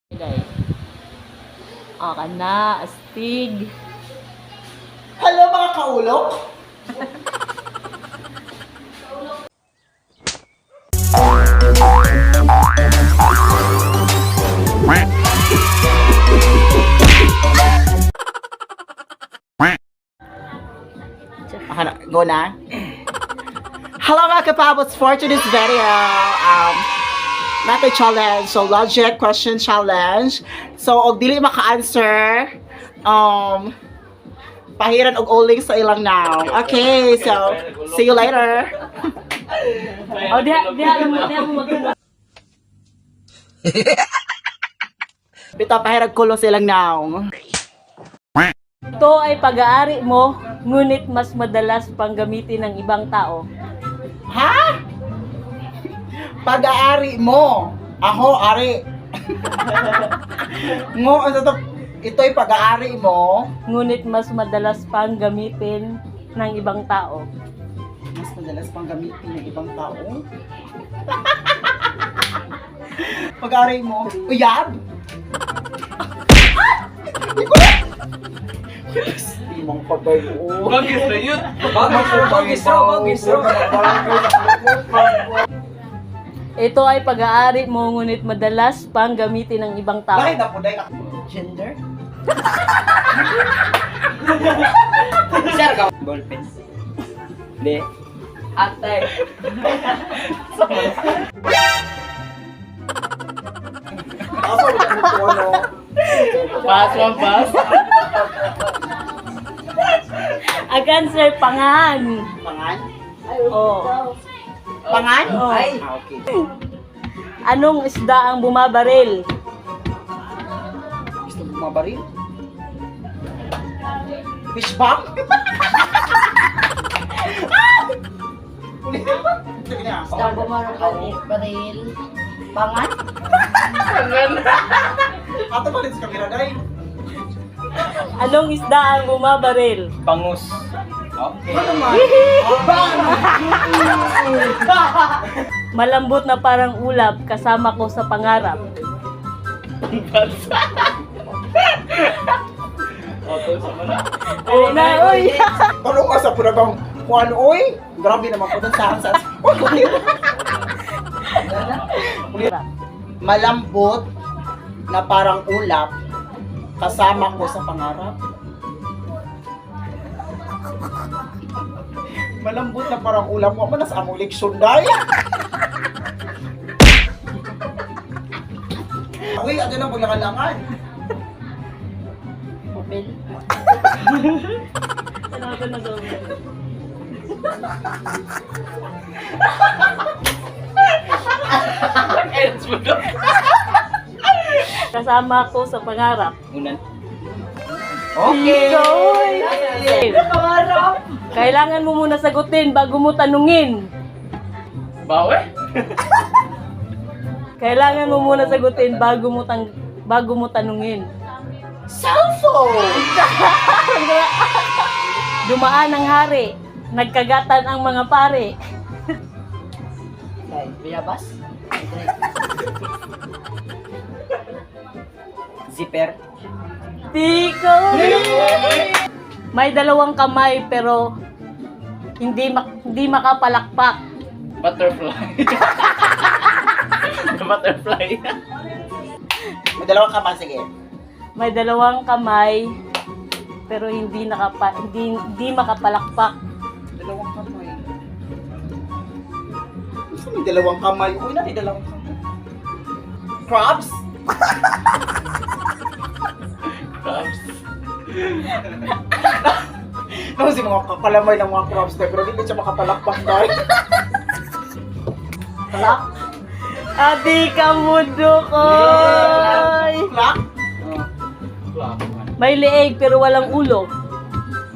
Day. Aka na, astig. Hello, mga kaulok! Ako na, go na. Hello, mga kapabots, for today's video, natin challenge, so logic question challenge. So, og dili maka-answer, pahiran og uling sa ilang now. Okay, so, see you later. O, diha, diha, mo, diha mo mag- Bitaw, pahirag kulo sa ilang now. Ito ay pag-aari mo, ngunit mas madalas pang gamitin ng ibang tao. Ha? Pag-aari mo. Ako, ari. Ngo, ano to? Ito'y pag-aari mo. Ngunit mas madalas pang gamitin ng ibang tao. Mas madalas pang gamitin ng ibang tao. Pag-aari mo. Uyab! Hindi ko na. Hindi mong pabayo. Bagis na yun. Bagis raw, bagis raw. Ito ay pag-aari mo, ngunit madalas pang gamitin ng ibang tao. Bakit na po dahil ako? Gender? Sir ka. Ballpen. Hindi. Ate. Asa wala mo po ano? Pass, one pass. Ang answer, pangan. Pangan? Oh. Pangan? Oo. Ay! Ah, okay. Anong isda ang bumabaril? Gusto mo bumabaril? Fish bomb? Basta bumaril, pangan. Ato pa rin sa kamera, day. Anong isda ang bumabaril? Bangus. Okay. Ano man? Malambot na parang ulap, kasama ko sa pangarap. Auto sa mana. Ay na, uy! Tanong ka sa puragang kung ano, oy! Grabe naman po dun sa sa. Uy, malambot na parang ulap kasama ko sa pangarap. Malambot na parang ulap mo man sa among leksyon day. Uy, ano nang paglakanlangan? Papel. Ends mo daw. Kasama ko sa pangarap. Unan. Okay. Pangarap! Kailangan mo muna sagutin bago mo tanungin. Bawe? Kailangan mo muna sagutin bago mo tanungin. Cellphone! Dumaan ang hari, nagkagatan ang mga pare. Ay, Biyabas. Zipper. Tiko! May dalawang kamay pero hindi makapalakpak. Butterfly. The butterfly. May dalawang kamay, sige. May dalawang kamay pero hindi makapalakpak. Dalawang kamay. Gusto may dalawang kamay. Uy, natin dalawang kamay. Crabs? Crabs. Naku, si mga kalamay ng mga crabs na, pero hindi siya makapalakpak dahil. Clock. Adi ka mundo koy. Clock? Oh. Clock. May leeg pero walang ulo.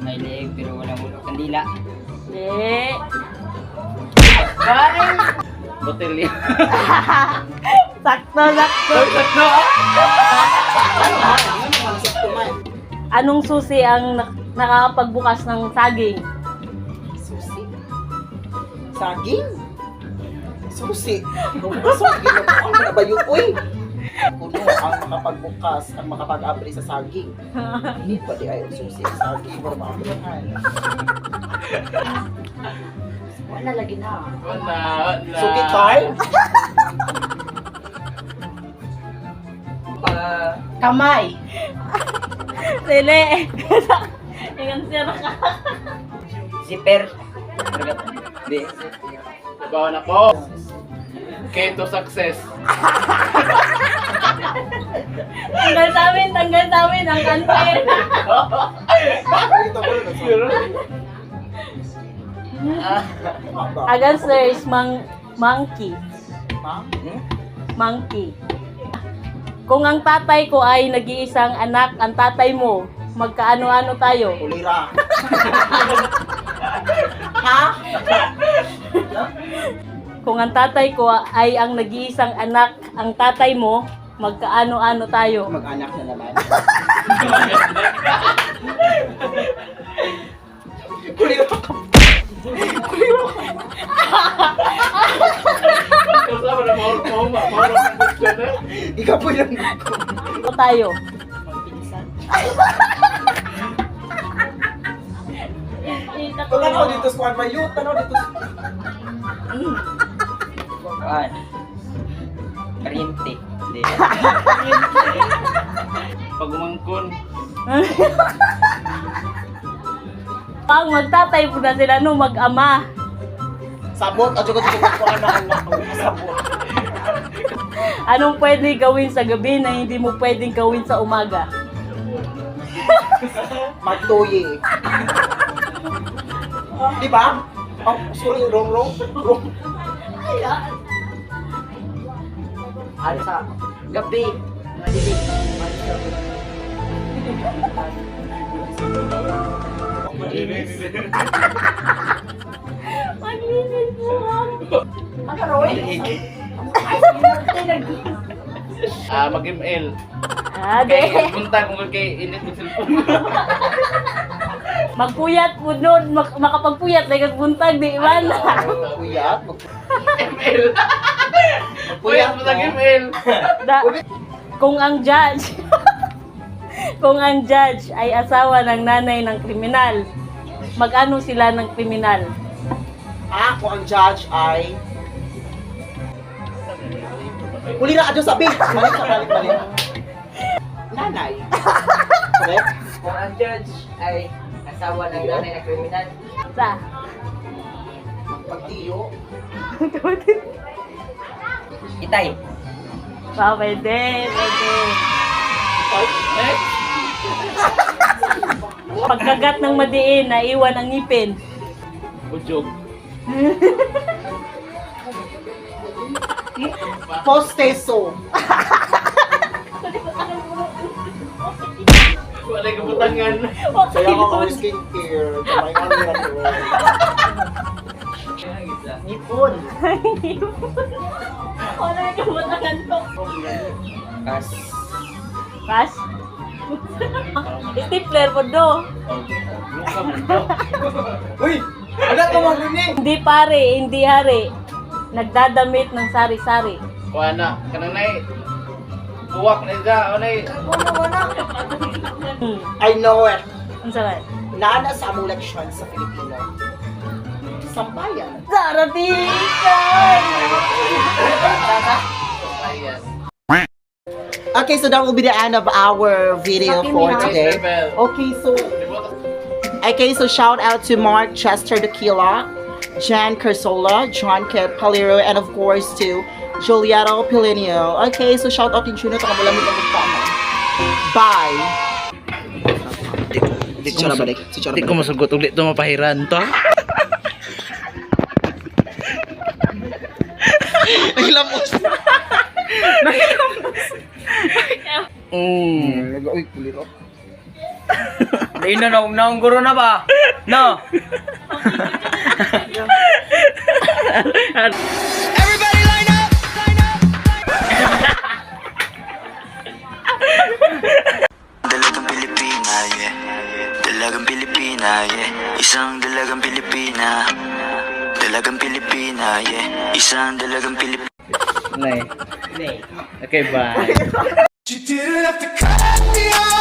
May leeg pero walang ulo. Kandila. Eh. Botelya. Sakto, sakto. Sakto. Anong susi ang nakakapagbukas ng saging? Susi? Saging? Susi? Susi? Ang na ba yun? Uy! Kuno ang makapagbukas, ang makapag-abri sa saging. Hindi pa di ay susi ang saging para maabrihan. Wala lagi na. Wala, wala. Suki card? Pa... Kamay. Lele. Ingan siya ka. Zipper. Di. Nabawan ako. K to success. Tanggal sa amin ang cancer. Ito ko lang. Ang answer is monkey. Ma'am? Monkey. Kung ang tatay ko ay nag-iisang anak, ang tatay mo, magkaano-ano tayo? Kulira. Ha? Kung ang tatay ko ay ang nag-iisang anak, ang tatay mo, magkaano-ano tayo? Mag-anak na naman. Kulira ka. Kulira ka. Kasama na mauro ang question eh. Ikaw po yung O tayo? Pinsan. Tanaw dito sa kwan mayo, tanaw dito sa Kuan. Karyente. Di. Pagumangkon. Pang magtatay po na sila no, mag-ama. Sabot, adyo ko dito ko ano anak ko. Sabot. Anong pwede gawin sa gabi na hindi mo pwedeng gawin sa umaga? Magtuyi. Di ba? Oh, sorry, wrong, wrong. Wrong. Ano sa gabi. Madilim. Madilim. Maglinis mo. Ano Roy? Ah, mag-ML. Ah, de. Kay buntag mo kay init ng cellphone. Magpuyat po nun, makapagpuyat, like ang buntag, di man. Puyat. ML. Puyat mo tag ML. Kung ang judge, kung ang judge ay asawa ng nanay ng kriminal, mag-ano sila ng kriminal? Ah, kung ang judge ay Kulira, adyo sabi. Balik, balik, balik. Nanay. Correct? Kung ang judge ay asawa ng nanay na kriminal, Sa? Pagtiyo. itay. Pa, pwede, pwede. Eh? Pagkagat ng madiin, naiwan ang ngipin. Udyog. Posteso. Wala yung kabutangan. Kaya ako kami skincare. Kamay ka nila ko. Ngipon. Wala yung kabutangan to. Kas. Pass? Stapler po do. Luka mo to. Uy! Wala ka mga Hindi pare, hindi hari. Nagdadamit ng sari-sari. Kuha na. Kanang nay. Buwak na isa. O nay. I know it. Ang sarap. Nana sa among leksyon sa Filipino. Sampayan. Saratikan! Ayan. Okay, so that will be the end of our video for today. Okay, so okay, so shout out to Mark Chester Daquila, Jan Carsola, John Kit Palero, and of course to Julietto Pilinio. Okay, so shout out din Juno, takamulamig ang magpama. Bye! Di ko balik. Di ko masugot ulit to mapahiran to. Nahilamos. Mm. Uy, kuliro. Di na naong naong guro na ba? No. Dalagang Pilipina, yeah. Dalagang Pilipina, yeah. Isang dalagang Pilipina. Dalagang Pilipina, yeah. Isang dalagang Pilipina. Nay. Okay, bye. You didn't have to cut me.